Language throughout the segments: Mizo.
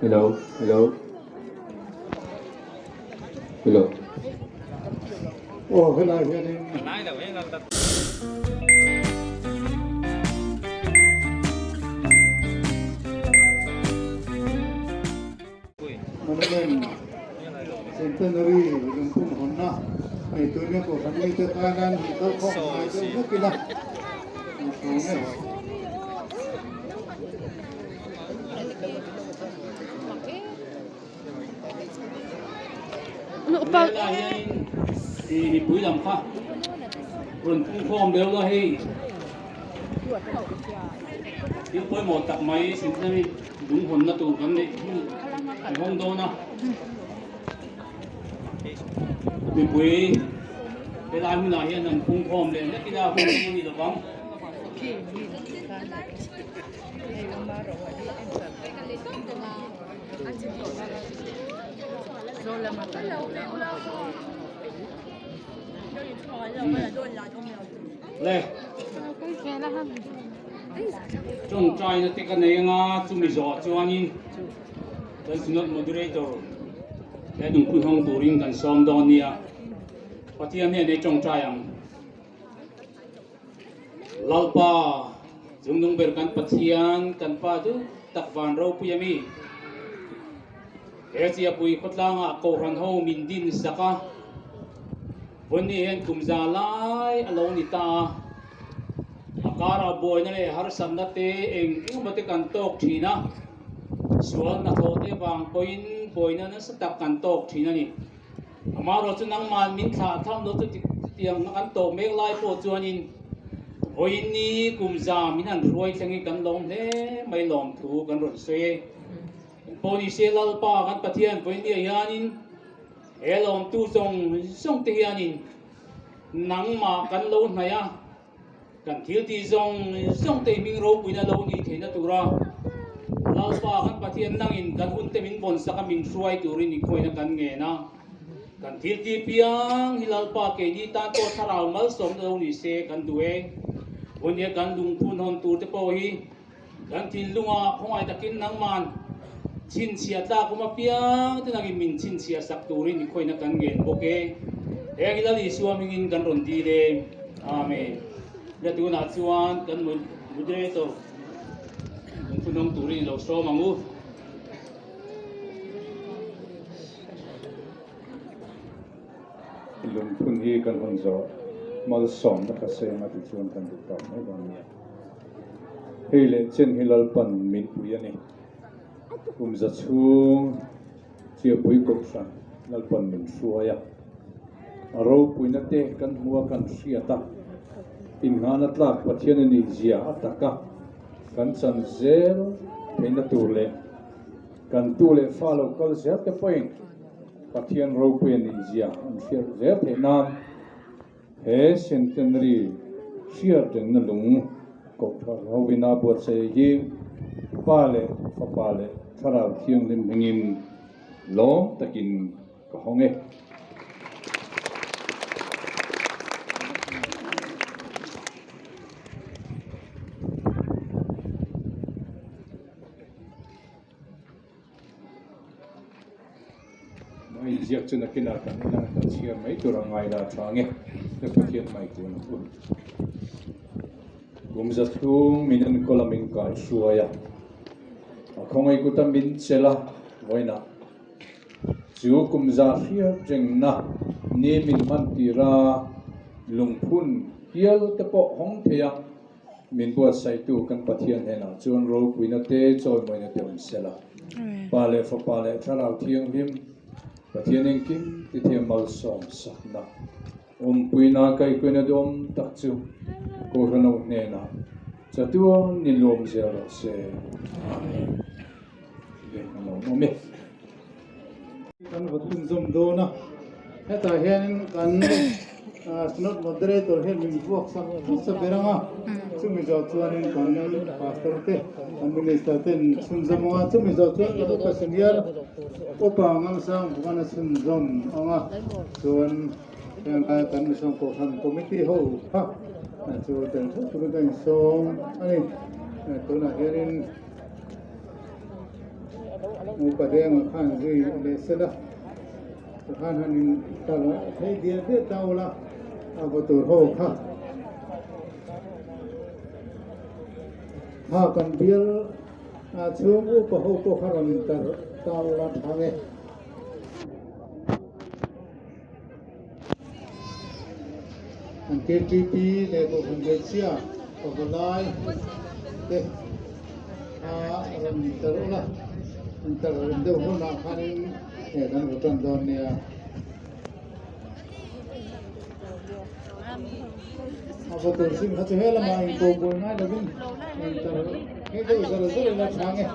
Hello hello hello. Aw helai hianin. Monument Centenary lungphun hawnna nei tur hian Kohhran mite tana an hmuh kal khawm ngai deuh hlek ila a tlawm e. Helaiah hianin mipui lam kha rawn pungkhawm deuh la hei thil pawimawh tak mai Centenary lunghawnna tur kan neih hun an hawng dawn a mipui helai hunah hian an pungkhawm leh hlek ila hun chu a ni lovang. Le tawngtaina te ka nei anga chumi zawh chuanin kan synod moderator he nungphun hawng turin kan sawm dawn nia Pathian hian ei tawngtai ang. Lalpa, Chungnung ber kan Pathian, kan Pa duh tak van ropui a mi. He Chiapui khawtlangah Kohhran ho min din sak a, vawiin hian kum za lai a lo ni ta a. A karah buaina leh harsatna te eng engemaw te kan tawk thin a, sual hnathawh te vang pawhin buaina nasa tak kan tawk thin a ni. Amaherawh chu nangmah min thlah tham lo chu chutiang kan tawh mek lai pawh chuanin vawiin ni kum za min han hruai thlengin kan lawm hle mai lawmthu kan rawn sawi e. Kan pawh ni se Lalpa kan Pathian vawiin ni ah hianin he lawmtu zawng zawng te hianin nangmah kan lo hnaih a, Kan thil tih zawng zawng te hming ropuina lo nih theihna tura Lalpa kan Pathian nangin kan hunte min vawn sak a min hruai turin inkhawihna kan ngen a. Kan thil tih piang hi Lalpa keini tan pawh thlarau malsawmna lo ni se kan duh e. Vawinia kan lungphun hawn tur te pawh hi kan thinlungah khawngaih takin nangman chhinchhiah tlak awm apiang te nangin min chhinchhiah sak turin inkhawihna kan ngen bawk e. Heng hi Lal Isua hmingin kan rawn dil e. Amen. Ila tunah chuan kan moderator lungphun hawng turin i lo sawm ang u. Lungphun hi kan hawn zawh malsawmna ka seng a tichuan kan duh tak mai dawn nia. Hei leh chen hi Lalpan min pui a ni. Kum za chhung Chiapui Kohhran Lalpan min hruai a, a ropuina te kan hmu a kan hriat a, inngahna tlak Pathian a nih zia a tak a, kan chan zel theihna tur leh kan tu leh fa lo kal zel te pawhin Pathian ropui a nih zia an hriat zel theih nan he Centenary hriat rengna lung Kohhran hovina buatsaih hi Pa leh Fapa leh Thlarau Thianghlim hmingin lawm takin ka hawng e. Mai inziak chu nakinah kan en ang kan chhiar mai tur a ngai la tha nge ka Pathian mai tun ang u. Kum za chhung min enkawl a min kai hruai a, a khawngaih kut a min chelh a vawiinah chu kum za hriat rengna ni min hman tir a lungphun hial te pawh hawng thei a. Min buatsaihtu kan Pathian hnenah chuan ropuina te chawimawina te awm sela. Pa leh Fapa leh Thlarau Thianghlim, Pathian engkim tithiam malsawm sakna, awmpuina kaihkuina duhawm tak chu Kohhran ho hnenah chatuan ni luam zel rawh se. Amen. Ve a lo awm e. Kan va chhunzawm dawn a, hetah hianin kan Synod Moderator hian min vuak sak hmasa ber ang a, chumi zawh chuanin kan Pastor te, kan Minister ten chhunzawm ang a, chumi zawh chuan kan upa senior upa Ngalsang Bukana chhunzawm ang a, chuan heng lai kan Mission Kohhran Committee ho kha chu tel theuh turin ka insawm a ni, tunah hianin. Upa Denga khan zui leh sela tikhan han in tar phei dial dial ta ula a vaw tur ho kha. Kha kan bial chhung upa ho pawh kha rawn in tar ta ula tha nge. An KTP leh Kohhran Hmeichhia pavalai te a rawn tar ula, an tar rem deuh hunah khanin eh kan vaw tan dawn nia. A vaw tur zing kha chu he lamah inko buai ngai lovin in tar ngei deuh zar zar ila tha nge.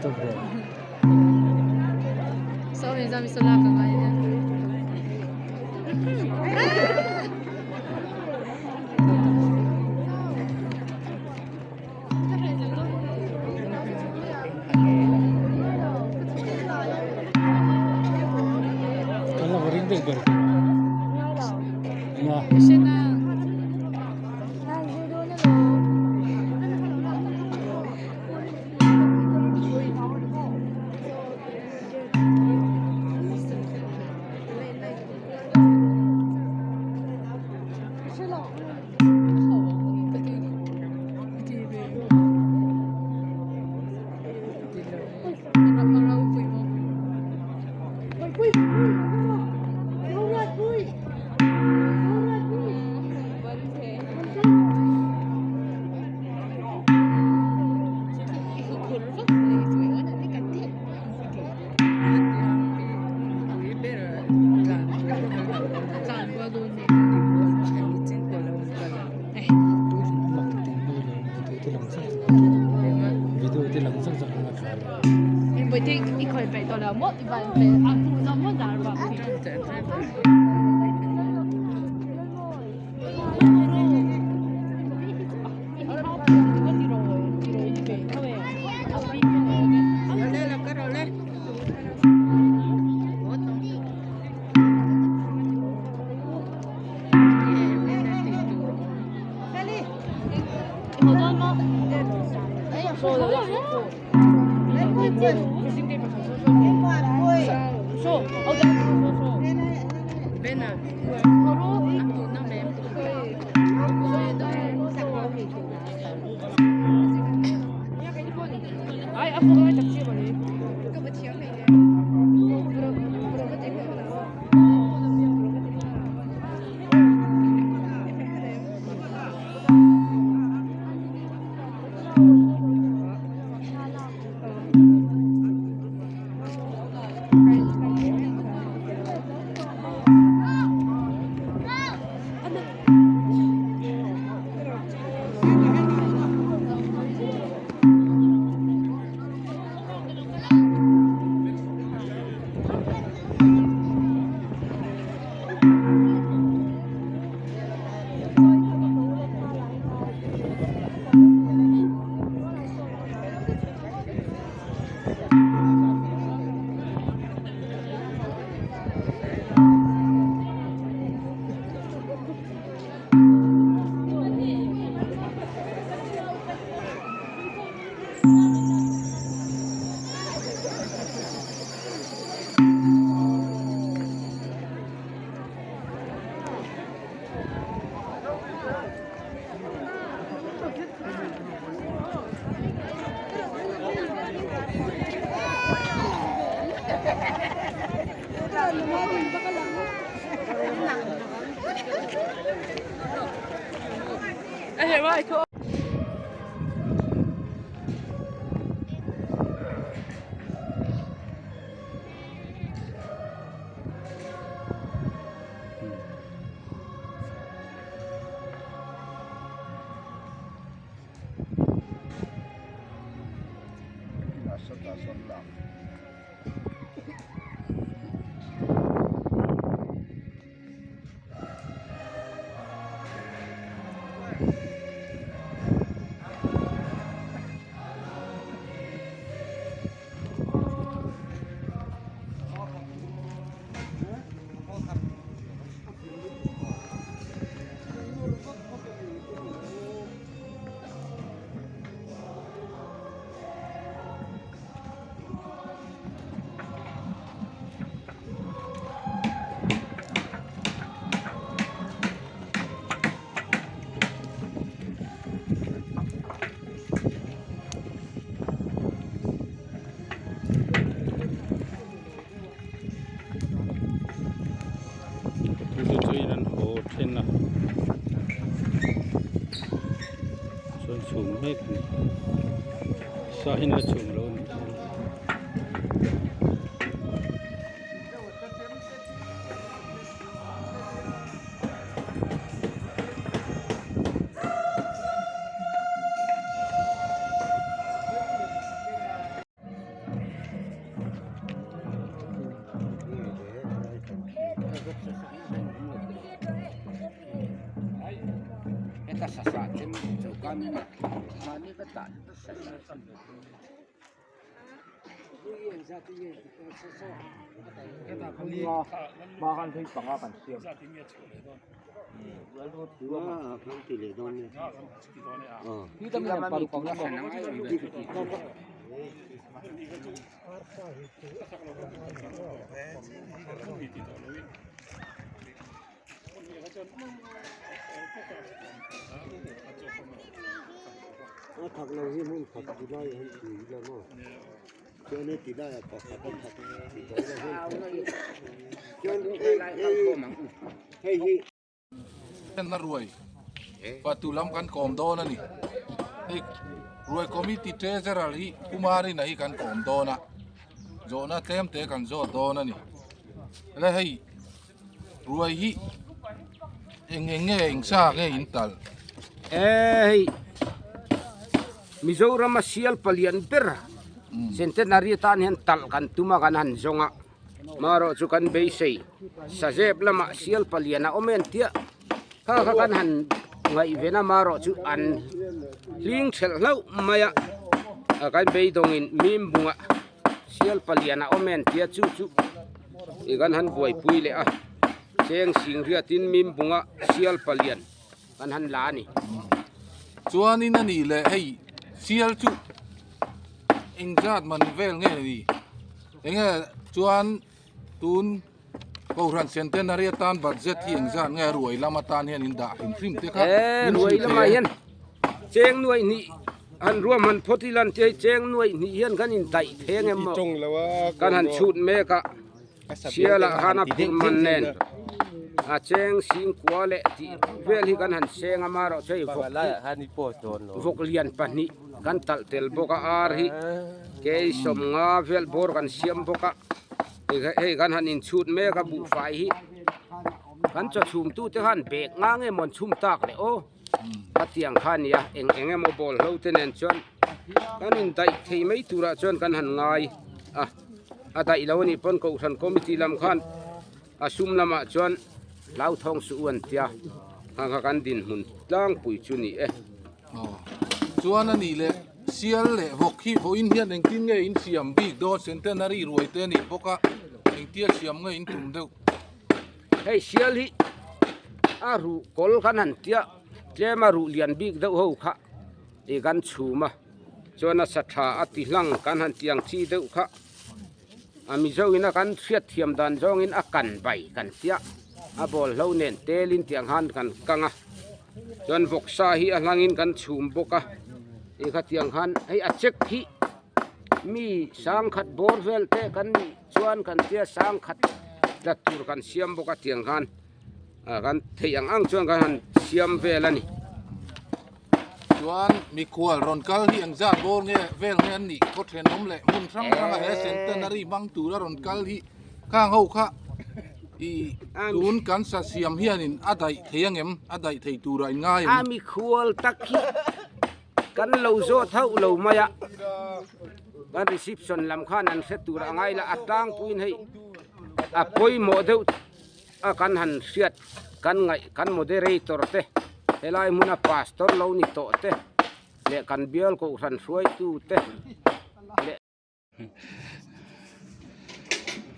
tawp rawh. Kan la ring ber ber Enga. Chu chu in an haw then a chuan chhum mek a ni sa hi an la chhum lo a ni. Na ruai patu lam kan kawm dawn a ni. Hei ruai committee treasurer hi Kumarina hi kan kawm dawn a, zawhna tlem te kan zawt dawn a ni. Ela hei ruai hi eng eng nge eng sa nge in tal? Hei Mizoram a sial palian ber centenary atan hian talh kan tum a kan han zawng a. Marawh chu kan beisei sazep lamah sial palian a awm em tia kha kha kan han ngaihven a marawh chu an hling thelh hlauh mai a kan beidawngin mim bungah sial palian a awm em tia chu chu ih kan han buaipui leh a cheng sing riatin mim bungah sial palian kan han la a ni. Chuanin a nih leh hei sial chu engzat man vel nge ni? Enge chuan tun Kohhran Centenary atan budget hi engzat nge ruai lam atan hian in dah hrim hrim te kha min ruai lamah hian cheng nuaih hnih han ruam han phawt ila an tia cheng nuaih hnih hian kan in daih theng em maw kan han chhut mek a. Sialah khan a phurh man nen a cheng singkua leh tih vel hi kan han seng a marawh chu hei vawk hi vawk lian pahnih kan talh tel bawk a ar hi kei sawmnga vel bawr kan siam bawk a hei kan han inchhut mek a buhfai hi kan chaw chhum tu te khan bag nga nge maw an chhum tak le aw khatiang kha a ni a eng eng emaw bawl hlo te nen chuan kan indaih thei mai turah chuan kan han ngai a. A daih lo a nih pawn Kohhran Committee lam khan a sum lamah chuan hlauthawng suh u an tia, kha kha kan dinhmun tlangpui chu ni e. Aw, chuan a nih leh sial leh vawk hi vawiin hian engtin nge in siam bik dawn centenary ruai te a nih bawk a, engtia siam nge in tum deuh? Hei sial hi a ruh kawl kan han tia, tlem a ruh lian bik deuh ho kha ih kan chhum a. Chuan a sa tha a ti hlang kan han tiang chi deuh kha a Mizo in a kan hriat thiam dan zawng in a kan bai kan tia a bawl hlo nen tel in tiang han kan kang a chuan vawksa hi a hlang in kan chhum bawk a ti kha tiang khan hei a check hi mi sangkhat bawr vel te kan nih chuan kan tia sangkhat tla tur kan siam bawk a tiang khan kan theih ang ang chuan kan han siam vel a ni. Chuan mikhual rawn kal hi engzat bawr nge vel nge an nih khaw thenawm leh hmun hrang hranga he centenary hmang tura rawn kal hi khang ho kha ih tun kan sa siam hianin a daih thei angem a daih thei tura in ngai em? A mikhual tak hi kan lo zawt hauh lo mai a, kan reception lam khan an hre tur a ngai la a tlangpuiin hei a pawimawh deuh a kan han hriat kan ngaih kan moderator te helai hmuna pastor lo ni tawh te leh kan bial kohhran hruaitu te leh.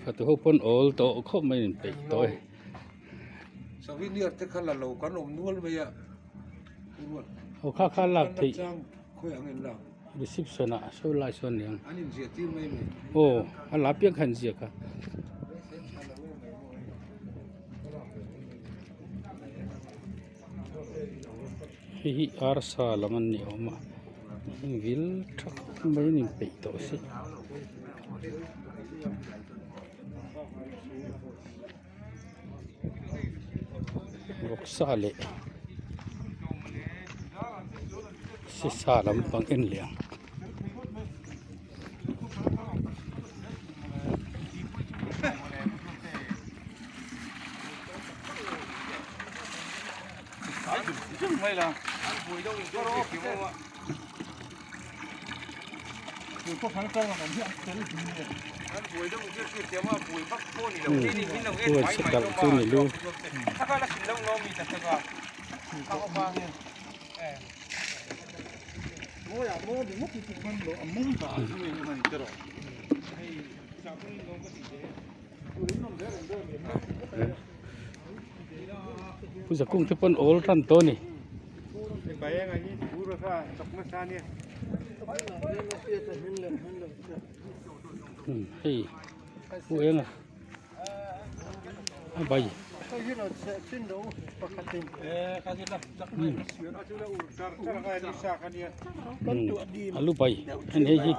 Fatu ho pawn awl tawh khawp mai in peih tawh e. Souvenir te kha la lo kan awm nual mai a. Aw kha kha lak theih. Reception ah sawi lai sawn aniang. An inziah tir mai mai. Aw a la piang kha an ziak a. Hei hi arsa lam an ni awm a vil tha khawp mai an inpeih tawh si. Vawksa leh sisa lampang en leh ang. Chu ni lu. Pu Zakung te pawn awl tan tawh a ni. Hei pu enga a bai. Alu bai a ni hei hi.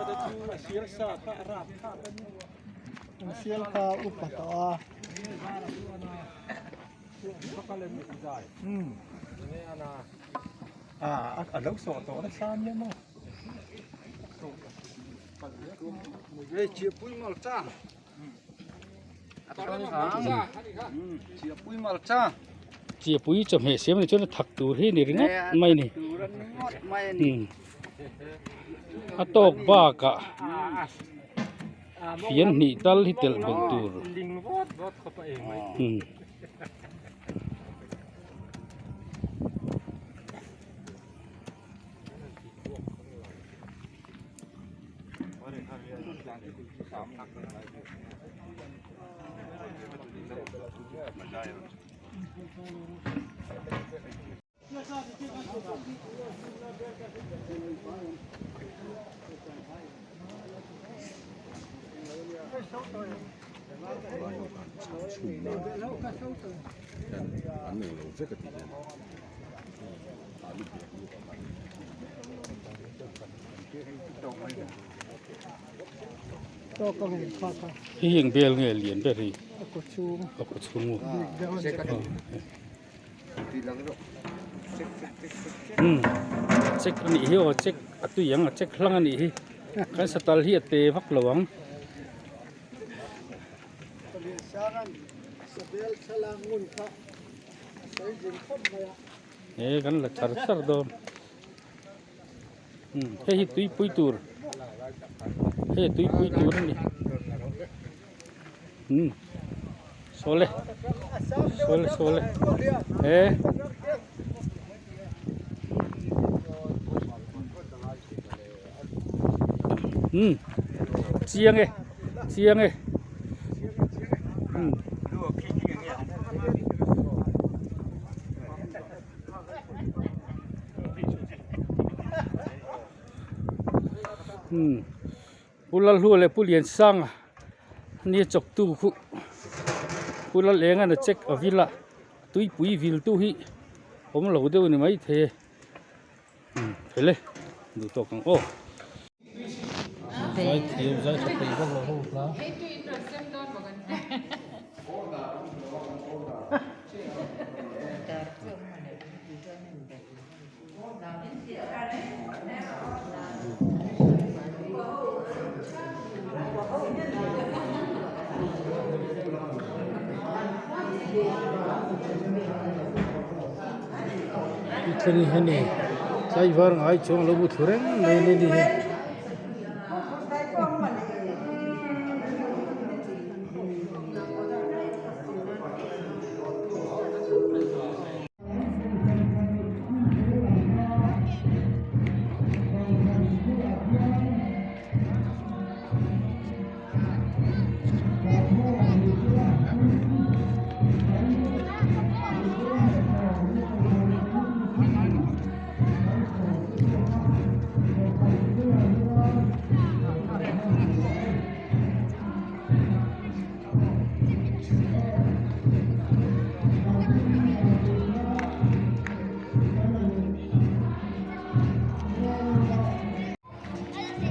Chiapui chawhmeh siam ni chuan a thak tur hi ni ringawt mai a ni a tawk bakah fian hnih tal hi telh belh tur. Hei hi eng bel nge lian ber hi a kaw chhung check a nih hi aw check a tui ang a check hlang a nih hi kan satal hi a te vak lo ang. He kan la char char dawn hei hi tuipui tur hei tuipui tur a ni sawle sawle sawle he chiang e chiang e. Pu Lalhlua leh Pu Liansanga nia chawktu khu Pu Lalenga'n a check a vil a tuipui viltu hi awm lo deuh a ni maithei e hele duh tawk ang aw. Zai thiam zai tha thei vak lo ho hla. Thleng hi hei tlaivar ngai chuang lo bu thlu reng mai a ni hi.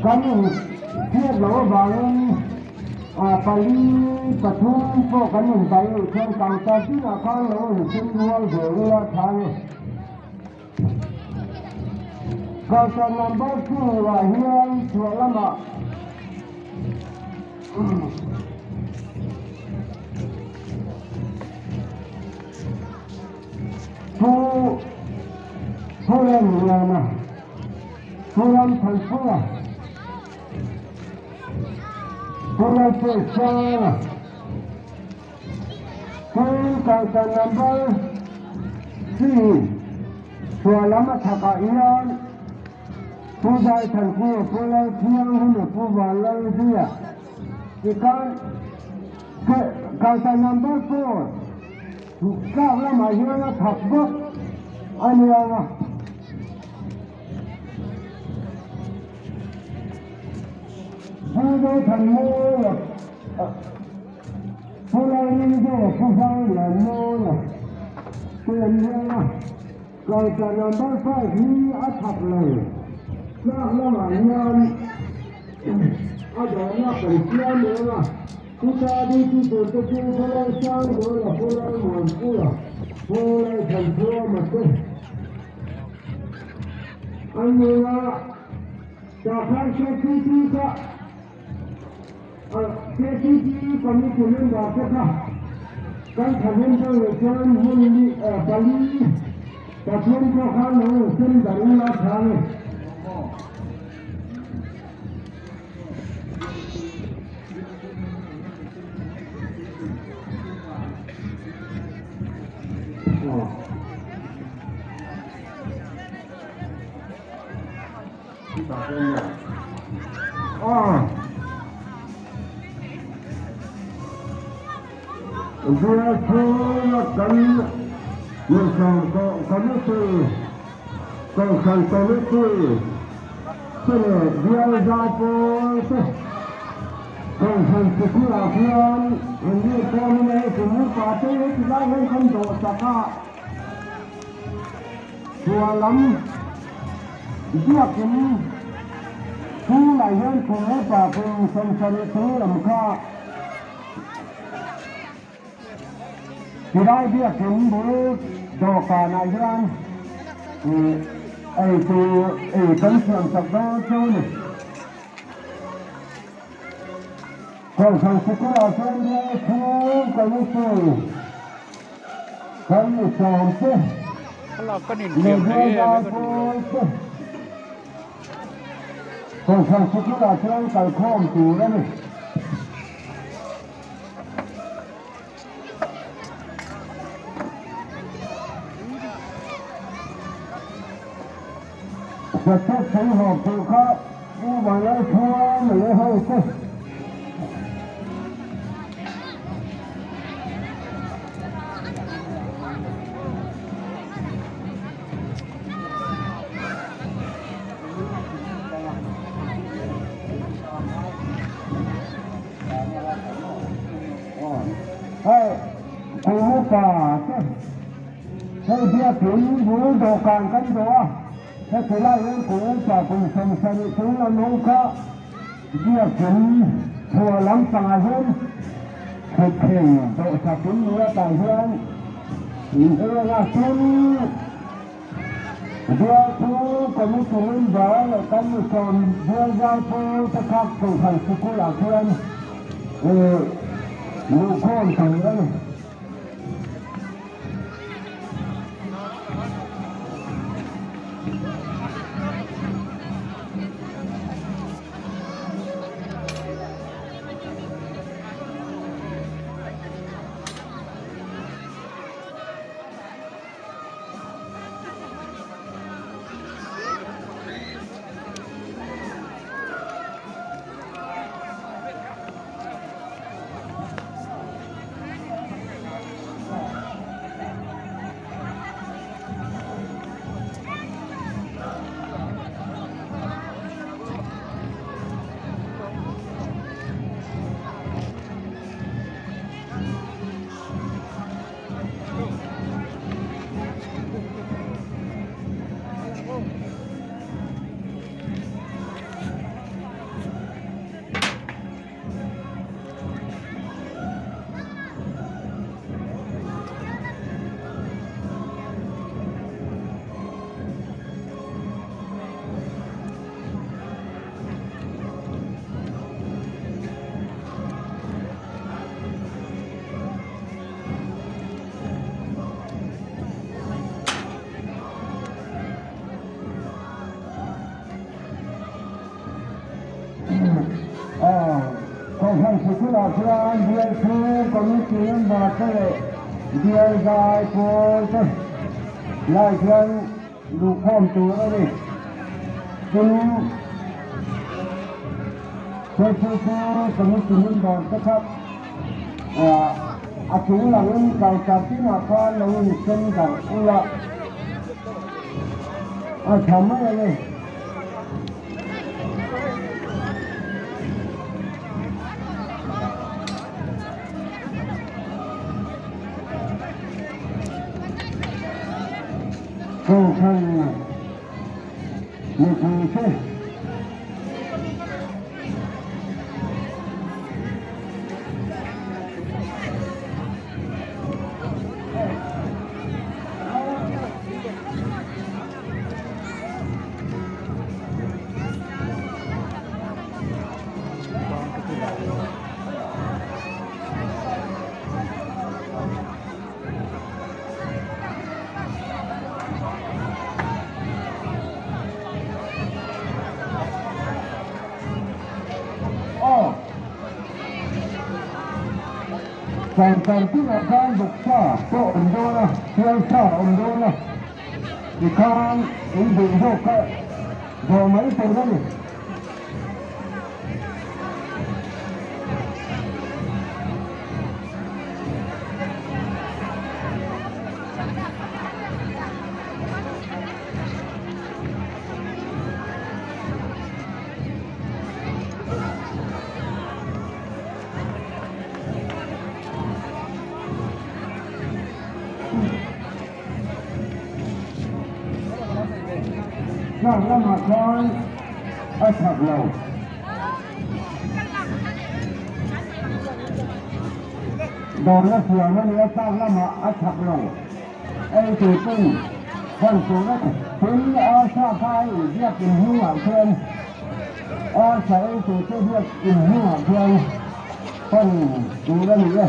Kan in hriat loh avangin pali pathum pawh kan in dal loh chuan counter tinah khan lo in tum rual ve ula tha a ni. Counter number 2 ah hian chhuah lamah Pu Pu Remliana, Pu Ramthanpuia, Pu Lalpuisanga, Pu Counter number 3. Chhuah lam a chhakah hian Pu Zaithankunga, Pu Lalthianghima, Pu Vanlalzuia tikhan counter number 4 tlak lamah hian a chhak bawk a nia nga. Pu Zothanmawia, Pu Lalrinzuala, Pu Vanglianmawia te an nia nga. Counter number 5 hi a chhak lo. Tlak lamah hian a dawhna kan siam reng a, chuta duty tur te chu Pu Lalsangzuala, Pu Lalmuanpuia, Pu Lalthanphuama te an ni a. Tah khan KCP kha KCP committee member te kha kan thahnem deuh leh chuan hmun pali pathum pawh khan lo sem darh ula tha a ni. Bial chhunga kan Mihang Committee, Kohhran Committee te leh Bial zau pawl te Kohhran sikul-ah hian an lut dawn in hei kum upa te heti lai hian kan dawh chak a. Chhuah lam biakin chhungah hian kum upa kum 70 chung lam kha tilai biakin bul dawhkanah hian ei tur ei kan siam chak dawn chu a ni. Kohhran sikulah chuan bial chhung committee Kan mi sawmte leh bialzai pawlte Kohhran sikulah chuan kalkhawm tur a ni. Joseph Seiho pawh kha Pu Vanlalthuama leh hote. Hei Kumupa te hei biakin bul dawhkan kan dawh a. Heti lai hian kum upa kum 70 chung an awm kha biakin chhuah lam pangah hian thuthleng dawhsak in ni a tah hian eng a tin bialtu committee member leh kan mi sawm bial zaipu te kha kohhran sikul ah khian luhkhawm tur a ni. Kohhran sikulah chuan bial chhung committee member te leh bial zai pawl te lai chuan. Luhkhawm tur a ni. Tin, KCC Committee member te kha a chung langin counter tinah khan lo insem darh ula a tha mai a ni. Kohhran mipuite Aw. Changkang tinah khan bawksa pawh awm dawn a, sialsa a awm dawn a, tikhan in duh zawk kha zawh mai tur a ni. Tlak lamah khan a chak lo. Dawrna siam a nia tlak lamah a chak lo. Ei tur pawn hman tur a ni. Tin, Arsa kha ei biak in hnungah khian Arsa ei tur te biak in hnungah khian hman tur a ni e.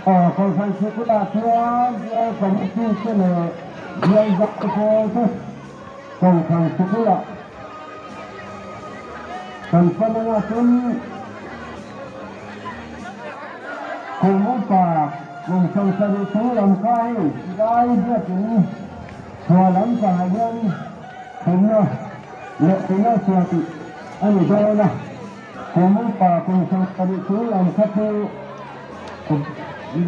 Aw Kohhran Sikulah chuan Bial Committee te leh Bial Zaipawl te Kohhran Sikulah kan pan anga tin Kum upa kum 70 chung lam kha hei silai biakin chhuah lam pangah hian thumna leh ina chhuah tih a ni dawn a. Kum upa kum 70 chung lam kha chu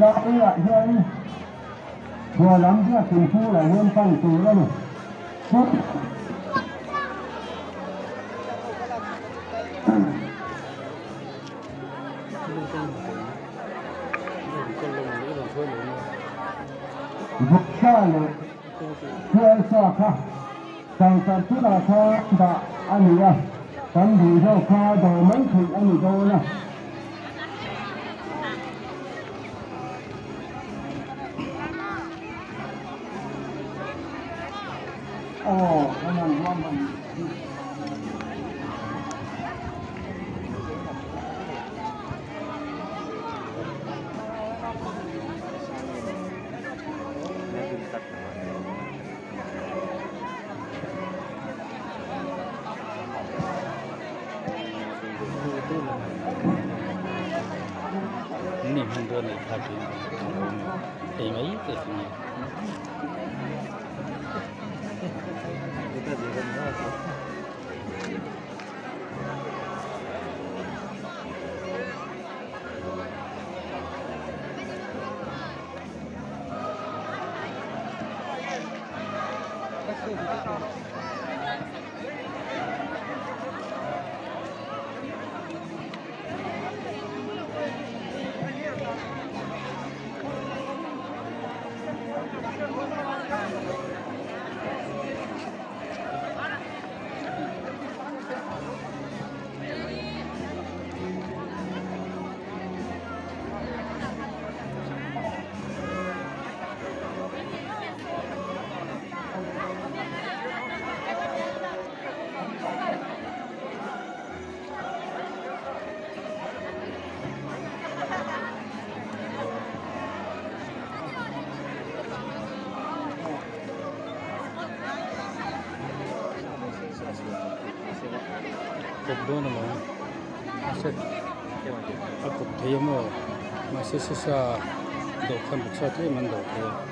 laiah hian chhuah lam biakin chhungah hian pan tur a ni. Vawksa leh Sialsa kha counter tunah khan dah a ni a, kan duh zawk kha dawh mai theih a ni dawn a. Aw, kan han ruam han Ni hman dawn nei kha thin ei mai te chu ni. kawp dawn alawm mahse a kawp thei a maw mahse sisa dawhkan bawksa tlem an dawh thei a.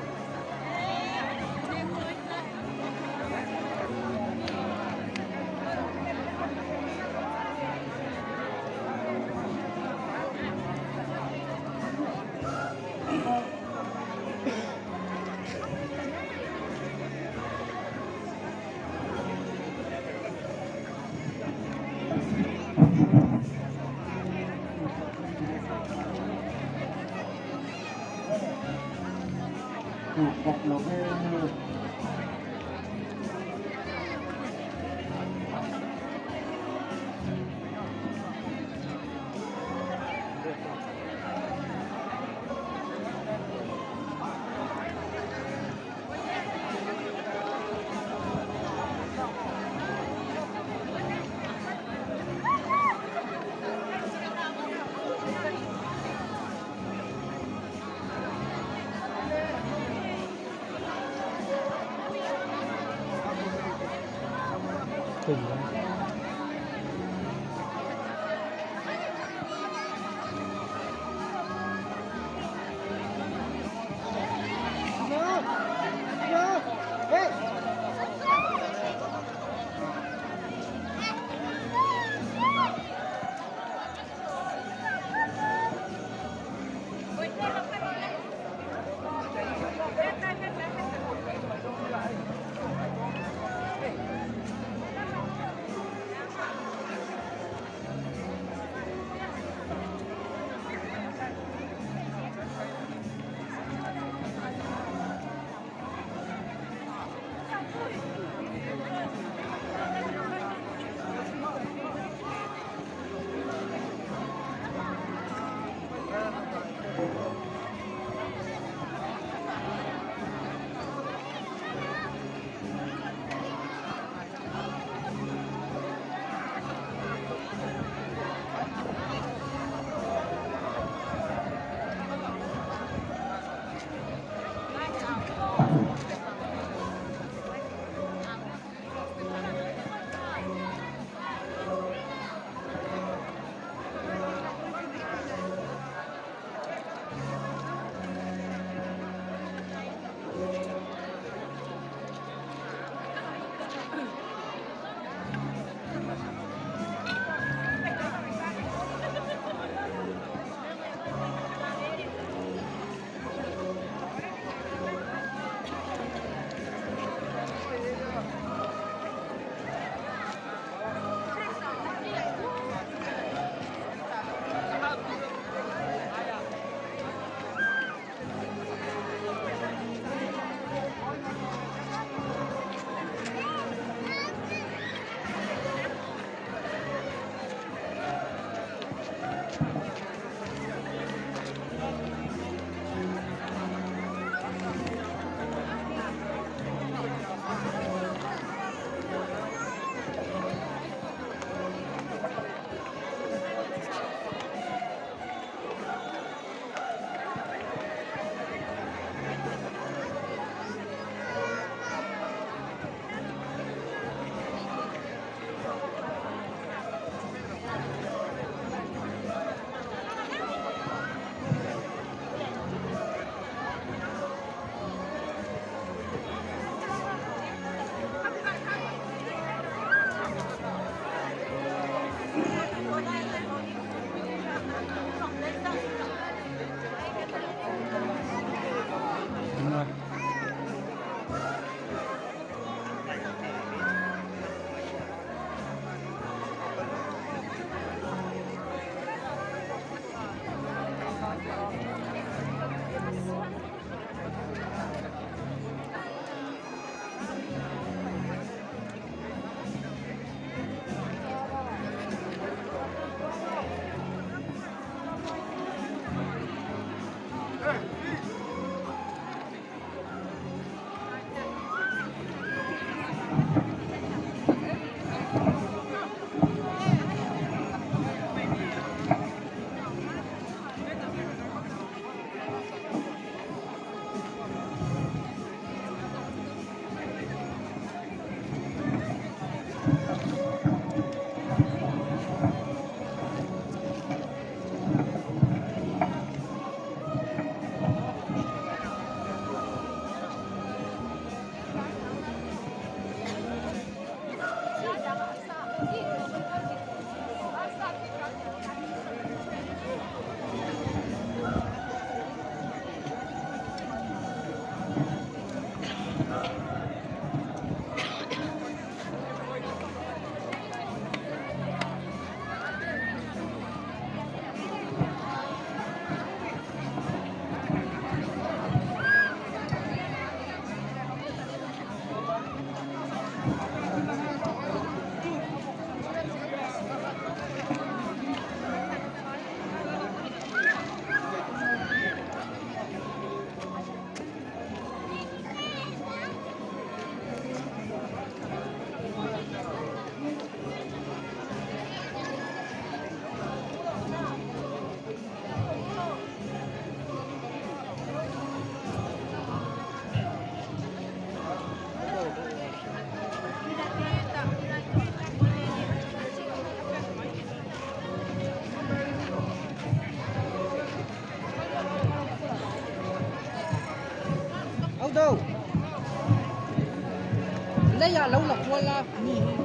Leiah lo la kual a mi hi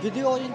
video in.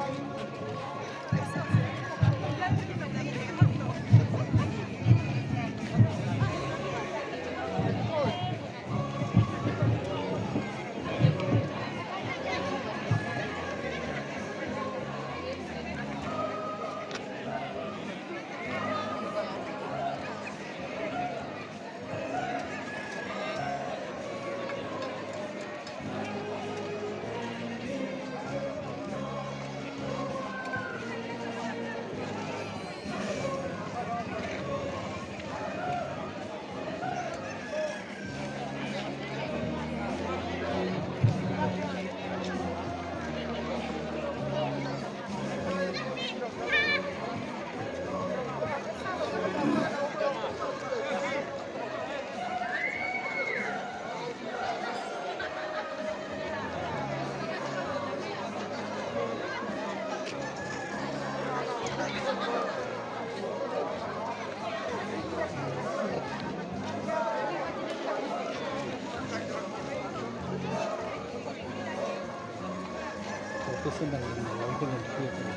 Professional in lo hian an hriat a ni.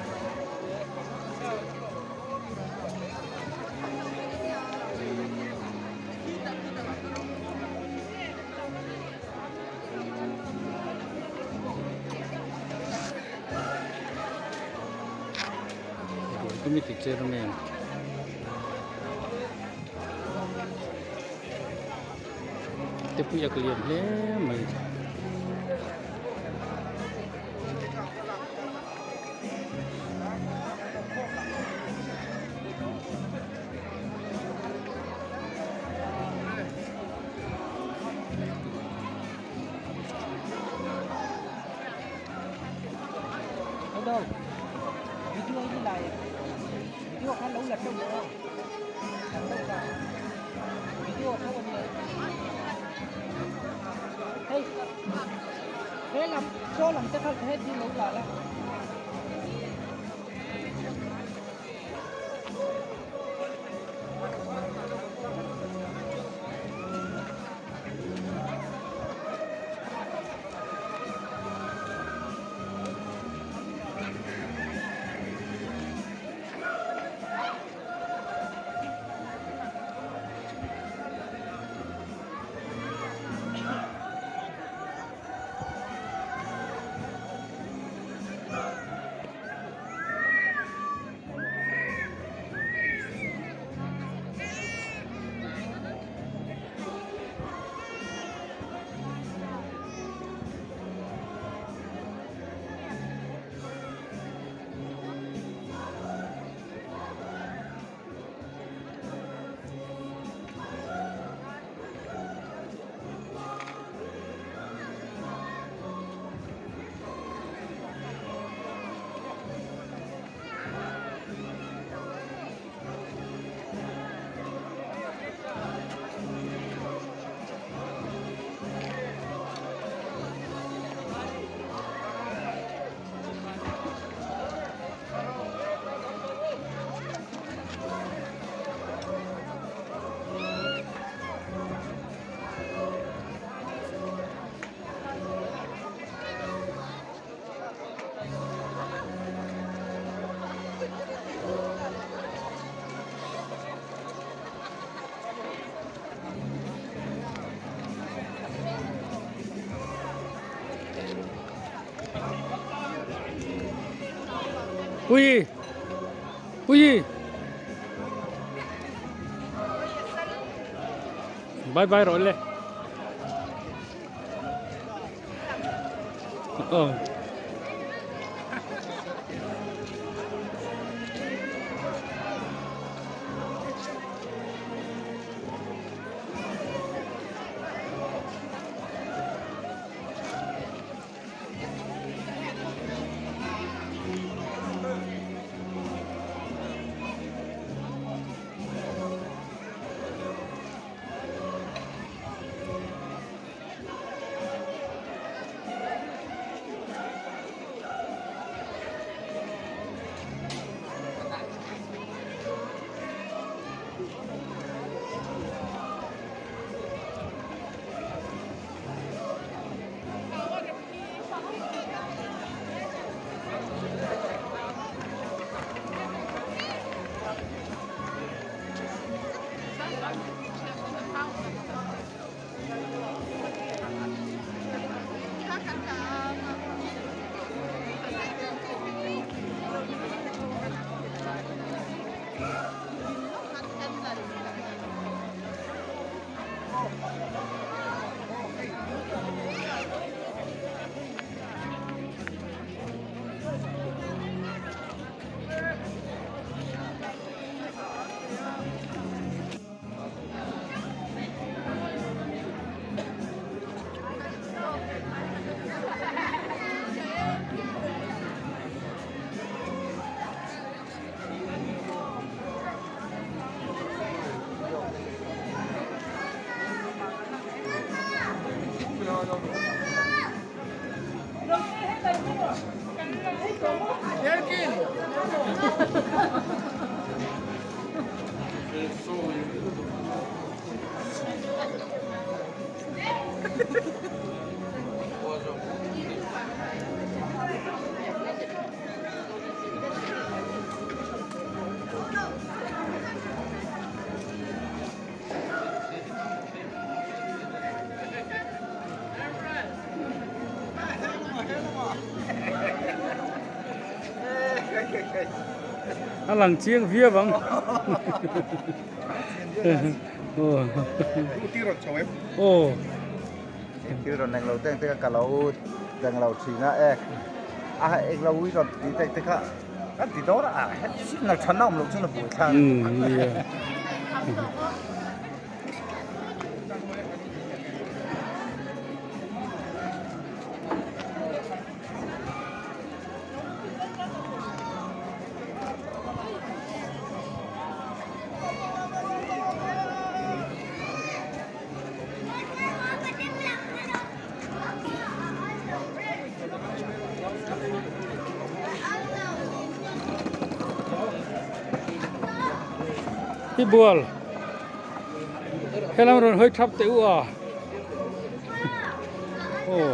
Committee chairman te pui a lian hle mai. Pui Pui Bye bye rawh le Aw A lang chiang viau ang. Aw. Thil rawn englo te ang te kha ka lo englo thin a e a englo ui rawn ti te te kha kan ti dawn a signal than a awm loh chuan a buai thlak a ni. Hi bual helam rawn hawi thap teh u a aw.